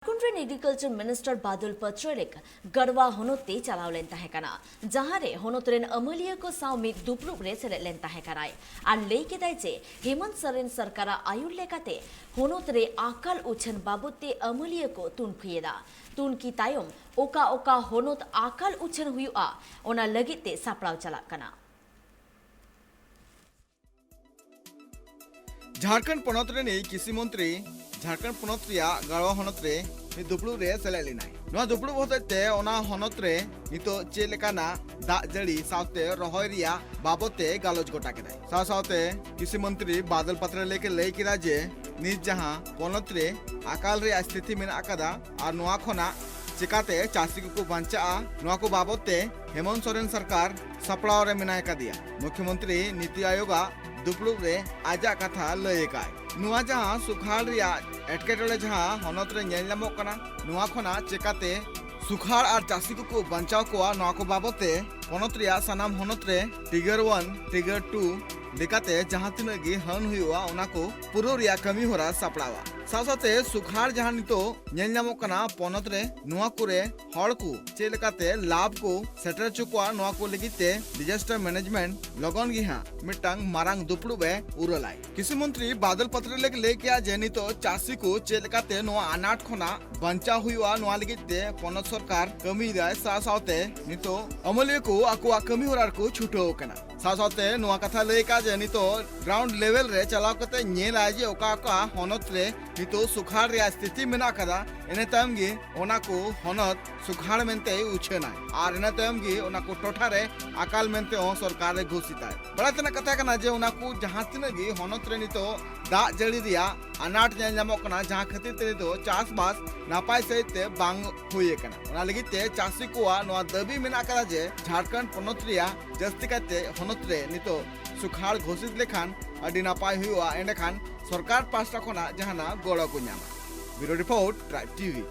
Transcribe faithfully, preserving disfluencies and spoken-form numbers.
ᱡᱷᱟᱲᱠᱷᱚᱸᱰ ᱨᱮᱱ agriculture minister ᱵᱟᱫᱚᱞ ᱯᱟᱛᱨᱚᱞᱤᱠ ᱜᱟᱲᱣᱟ ᱦᱚᱱᱚᱛ ᱛᱮ ᱪᱟᱞᱟᱣ ᱞᱮᱱ ᱛᱟᱦᱮᱸ ᱠᱟᱱᱟ, ᱡᱟᱦᱟᱸ ᱨᱮ ᱦᱚᱱᱚᱛ ᱨᱮᱱ ᱟᱹᱢᱟᱹᱞᱤᱭᱟᱹ ᱠᱚ ᱥᱟᱶ ᱢᱤᱫ ᱫᱩᱯᱲᱩᱵ ᱨᱮ ᱥᱮᱞᱮᱫ ᱞᱮᱱ ᱛᱟᱦᱮᱸ ᱠᱟᱱᱟᱭ ᱟᱨ ᱞᱟᱹᱭ ᱠᱮᱫᱟᱭ ᱡᱮ ᱦᱮᱢᱚᱱᱛ ᱥᱚᱨᱮᱱ ᱥᱚᱨᱠᱟᱨᱟᱜ ᱟᱹᱭᱩᱨ ᱞᱮᱠᱟᱛᱮ ᱦᱚᱱᱚᱛ ᱨᱮ ᱟᱠᱟᱞ ᱩᱪᱷᱟᱹᱱ ᱵᱟᱵᱚᱫ ᱛᱮ ᱟᱹᱢᱟᱹᱞᱤᱭᱟᱹ ᱠᱚ ᱛᱩᱱᱠᱷᱤ ᱮᱫᱟ᱾ ᱛᱩᱱᱠᱷᱤ ᱛᱟᱭᱚᱢ ᱚᱠᱟ ᱚᱠᱟ ᱦᱚᱱᱚᱛ ᱟᱠᱟᱞ ᱩᱪᱷᱟᱹᱱ ᱦᱩᱭᱩᱜᱼᱟ, ᱚᱱᱟ ᱞᱟᱹᱜᱤᱫ ᱛᱮ ᱥᱟᱯᱲᱟᱣ ᱪᱟᱞᱟᱜ ᱠᱟᱱᱟ᱾ ᱡᱷᱟᱲᱠᱷᱚᱸᱰ ᱯᱚᱱᱚᱛ ᱨᱤᱱᱤᱡ ᱠᱨᱤᱥᱤ ᱢᱚᱱᱛᱨᱤ ᱡᱷᱟᱲᱠᱷᱚᱸᱰ ᱯᱚᱱᱚᱛ ᱨᱮᱭᱟᱜ ᱜᱟᱲᱣᱟ ᱦᱚᱱᱚᱛ ᱨᱮ ᱢᱤᱫ ᱫᱩᱯᱲᱩᱵ ᱨᱮ ᱥᱮᱞᱮᱫ ᱞᱮᱱᱟᱭ᱾ ᱱᱚᱣᱟ ᱫᱩᱯᱲᱩᱵ ᱦᱚᱛᱮᱡ ᱛᱮ ᱚᱱᱟ ᱦᱚᱱᱚᱛ ᱨᱮ ᱱᱤᱛᱚᱜ ᱪᱮᱫ ᱞᱮᱠᱟᱱᱟᱜ ᱫᱟᱜ ᱡᱟᱹᱲᱤ ᱥᱟᱶᱛᱮ ᱨᱚᱦᱚᱭ ᱨᱮᱭᱟᱜ ᱵᱟᱵᱚᱫ ᱛᱮ ᱜᱟᱞᱚᱪ ᱜᱚᱴᱟ ᱠᱮᱫᱟᱭ᱾ ᱥᱟᱶ ᱥᱟᱶᱛᱮ ᱠᱨᱤᱥᱤ ᱢᱚᱱᱛᱨᱤ ᱵᱟᱫᱚᱞ ᱯᱟᱛᱨᱚᱞᱤᱠ ᱞᱟᱹᱭ ᱠᱮᱫᱟ ᱡᱮ ᱱᱤᱛ ᱡᱟᱦᱟᱸ ᱯᱚᱱᱚᱛ ᱨᱮ ᱟᱠᱟᱞ ᱨᱮᱭᱟᱜ ᱥᱛᱷᱤᱛᱤ ᱢᱮᱱᱟᱜ ᱟᱠᱟᱫᱟ ᱟᱨ ᱱᱚᱣᱟ ᱠᱷᱚᱱᱟᱜ ᱪᱮᱠᱟᱛᱮ ᱪᱟᱹᱥᱤ ᱠᱚᱠᱚ ᱵᱟᱧᱪᱟᱜᱼᱟ, ᱱᱚᱣᱟ ᱠᱚ ᱵᱟᱵᱚᱫ ᱛᱮ ᱦᱮᱢᱚᱱᱛ ᱥᱚᱨᱮᱱ ᱥᱚᱨᱠᱟᱨ ᱥᱟᱯᱲᱟᱣ ᱨᱮ ᱢᱮᱱᱟᱭ ᱟᱠᱟᱫᱮᱭᱟ᱾ ᱢᱩᱠᱷᱭᱚᱢᱚᱱᱛᱨᱤ ᱱᱤᱛᱤ ᱟᱭᱳᱜᱟᱜ ᱫᱩᱯᱲᱩᱵ ᱨᱮ ᱟᱡᱟᱜ ᱠᱟᱛᱷᱟ ᱞᱟᱹᱭ ᱟᱠᱟᱫ᱾ ᱱᱚᱣᱟ ᱡᱟᱦᱟᱸ ᱥᱩᱠᱷᱟᱲ ᱨᱮᱭᱟᱜ ᱮᱴᱠᱮᱴᱚᱬᱮ ᱡᱟᱦᱟᱸ ᱦᱚᱱᱚᱛ ᱨᱮ ᱧᱮᱞ ᱧᱟᱢᱚᱜ ᱠᱟᱱᱟ, ᱱᱚᱣᱟ ᱠᱷᱚᱱᱟᱜ ᱪᱮᱠᱟᱛᱮ ᱥᱩᱠᱷᱟᱲ ᱟᱨ ᱪᱟᱹᱥᱤ ᱠᱚᱠᱚ ᱵᱟᱧᱪᱟᱣ ᱠᱚᱣᱟ, ᱱᱚᱣᱟ ᱠᱚ ᱵᱟᱵᱚᱫ ᱛᱮ ᱯᱚᱱᱚᱛ ᱨᱮᱭᱟᱜ ᱥᱟᱱᱟᱢ ᱦᱚᱱᱚᱛ ᱨᱮ ᱴᱤᱜᱟᱨ ᱚᱣᱟᱱ, ᱴᱤᱜᱟᱨ ᱴᱩ ᱞᱮᱠᱟᱛᱮ ᱡᱟᱦᱟᱸ ᱛᱤᱱᱟᱹᱜ ᱜᱮ ᱦᱟᱹᱱ ᱦᱩᱭᱩᱜᱼᱟ, ᱚᱱᱟ ᱠᱚ ᱯᱩᱨᱟᱹᱣ ᱨᱮᱭᱟᱜ ᱠᱟᱹᱢᱤ ᱦᱚᱨᱟ ᱥᱟᱯᱲᱟᱣᱟ᱾ ᱥᱟᱶ ᱥᱟᱶᱛᱮ ᱥᱩᱠᱷᱟᱲ ᱡᱟᱦᱟᱸ ᱱᱤᱛᱚᱜ ᱧᱮᱞ ᱧᱟᱢᱚᱜ ᱠᱟᱱᱟ ᱯᱚᱱᱚᱛ ᱨᱮ, ᱱᱚᱣᱟ ᱠᱚᱨᱮ ᱦᱚᱲ ᱠᱚ ᱪᱮᱫ ᱞᱮᱠᱟᱛᱮ ᱞᱟᱵᱷ ᱠᱚ ᱥᱮᱴᱮᱨ ᱦᱚᱪᱚ ᱠᱚᱣᱟ, ᱱᱚᱣᱟ ᱠᱚ ᱞᱟᱹᱜᱤᱫ ᱛᱮ disaster management ᱞᱚᱜᱚᱱ ᱜᱮ ᱦᱟᱸᱜ ᱢᱤᱫᱴᱟᱝ ᱢᱟᱨᱟᱝ ᱫᱩᱯᱲᱩᱵ ᱮ ᱩᱨᱟᱹᱞᱟᱭ᱾ ᱠᱨᱤᱥᱤ ᱢᱚᱱᱛᱨᱤ ᱵᱟᱫᱚᱞ ᱯᱟᱛᱨᱚᱞᱤᱠ ᱞᱟᱹᱭ ᱠᱮᱫᱟ ᱡᱮ ᱱᱤᱛᱚᱜ ᱪᱟᱹᱥᱤ ᱠᱚ ᱪᱮᱫ ᱞᱮᱠᱟᱛᱮ ᱱᱚᱣᱟ ᱟᱱᱟᱴ ᱠᱷᱚᱱᱟᱜ ᱵᱟᱧᱪᱟᱣ ᱦᱩᱭᱩᱜᱼᱟ, ᱱᱚᱣᱟ ᱞᱟᱹᱜᱤᱫ ᱛᱮ ᱯᱚᱱᱚᱛ ᱥᱚᱨᱠᱟᱨ ᱠᱟᱹᱢᱤᱭᱮᱫᱟᱭ᱾ ᱥᱟᱶ ᱥᱟᱶᱛᱮ ᱱᱤᱛᱚᱜ ᱟᱹᱢᱟᱹᱞᱤᱭᱟᱹ ᱠᱚ ᱟᱠᱚᱣᱟᱜ ᱠᱟᱹᱢᱤ ᱦᱚᱨᱟ ᱨᱮᱠᱚ ᱪᱷᱩᱴᱟᱹᱣ ᱟᱠᱟᱱᱟ᱾ ᱥᱟᱶ ᱥᱟᱶᱛᱮ ᱱᱚᱣᱟ ᱠᱟᱛᱷᱟ ᱞᱟᱹᱭ ᱟᱠᱟᱫ ᱡᱮ ᱱᱤᱛᱚᱜ ground level ᱨᱮ ᱪᱟᱞᱟᱣ ᱠᱟᱛᱮ ᱧᱮᱞᱟᱭ ᱡᱮ ᱚᱠᱟ ᱚᱠᱟ ᱦᱚᱱᱚᱛ ᱨᱮ ᱱᱤᱛᱚᱜ ᱥᱩᱠᱷᱟᱲ ᱨᱮᱭᱟᱜ ᱥᱛᱷᱤᱛᱤ ᱢᱮᱱᱟᱜ ᱟᱠᱟᱫᱟ, ᱤᱱᱟᱹ ᱛᱟᱭᱚᱢ ᱜᱮ ᱚᱱᱟ ᱠᱚ ᱦᱚᱱᱚᱛ ᱥᱩᱠᱷᱟᱲ ᱢᱮᱱᱛᱮ ᱩᱪᱷᱟᱹᱱᱟᱭ ᱟᱨ ᱤᱱᱟᱹ ᱛᱟᱭᱚᱢ ᱜᱮ ᱚᱱᱟ ᱠᱚ ᱴᱚᱴᱷᱟ ᱨᱮ ᱟᱠᱟᱞ ᱢᱮᱱᱛᱮ ᱦᱚᱸ ᱥᱚᱨᱠᱟᱨ ᱮ ᱜᱷᱳᱥᱤᱛᱟᱭ᱾ ᱵᱟᱲᱟᱭ ᱛᱮᱱᱟᱜ ᱠᱟᱛᱷᱟ ᱠᱟᱱᱟ ᱡᱮ ᱚᱱᱟ ᱠᱚ ᱡᱟᱦᱟᱸ ᱛᱤᱱᱟᱹᱜ ᱜᱮ ᱦᱚᱱᱚᱛ ᱨᱮ ᱱᱤᱛᱚᱜ ᱫᱟᱜ ᱡᱟᱹᱲᱤ ᱨᱮᱭᱟᱜ ᱟᱱᱟᱴ ᱧᱮᱞ ᱧᱟᱢᱚᱜ ᱠᱟᱱᱟ, ᱡᱟᱦᱟᱸ ᱠᱷᱟᱹᱛᱤᱨ ᱛᱮ ᱱᱤᱛᱚᱜ ᱪᱟᱥᱵᱟᱥ ᱱᱟᱯᱟᱭ ᱥᱟᱺᱦᱤᱡ ᱛᱮ ᱵᱟᱝ ᱦᱩᱭ ᱟᱠᱟᱱᱟ᱾ ᱚᱱᱟ ᱞᱟᱹᱜᱤᱫ ᱛᱮ ᱪᱟᱹᱥᱤ ᱠᱚᱣᱟᱜ ᱱᱚᱣᱟ ᱫᱟᱹᱵᱤ ᱢᱮᱱᱟᱜ ᱟᱠᱟᱫᱟ ᱡᱮ ᱡᱷᱟᱲᱠᱷᱚᱸᱰ ᱯᱚᱱᱚᱛ ᱨᱮᱭᱟᱜ ᱡᱟᱹᱥᱛᱤ ᱠᱟᱭᱛᱮ ᱦᱚᱱᱚᱛ ᱨᱮ ᱱᱤᱛᱚᱜ ᱥᱩᱠᱷᱟᱲ ᱜᱷᱳᱥᱤᱛ ᱞᱮᱠᱷᱟᱱ ᱟᱹᱰᱤ ᱱᱟᱯᱟᱭ ᱦᱩᱭᱩᱜᱼᱟ, ᱮᱸᱰᱮᱠᱷᱟᱱ ᱥᱚᱨᱠᱟᱨ ᱯᱟᱦᱴᱟ ᱠᱷᱚᱱᱟᱜ ᱡᱟᱦᱟᱱᱟᱜ ᱜᱚᱲᱚ ᱠᱚ ᱧᱟᱢᱟ᱾ Bureau Report, Tribe TV᱾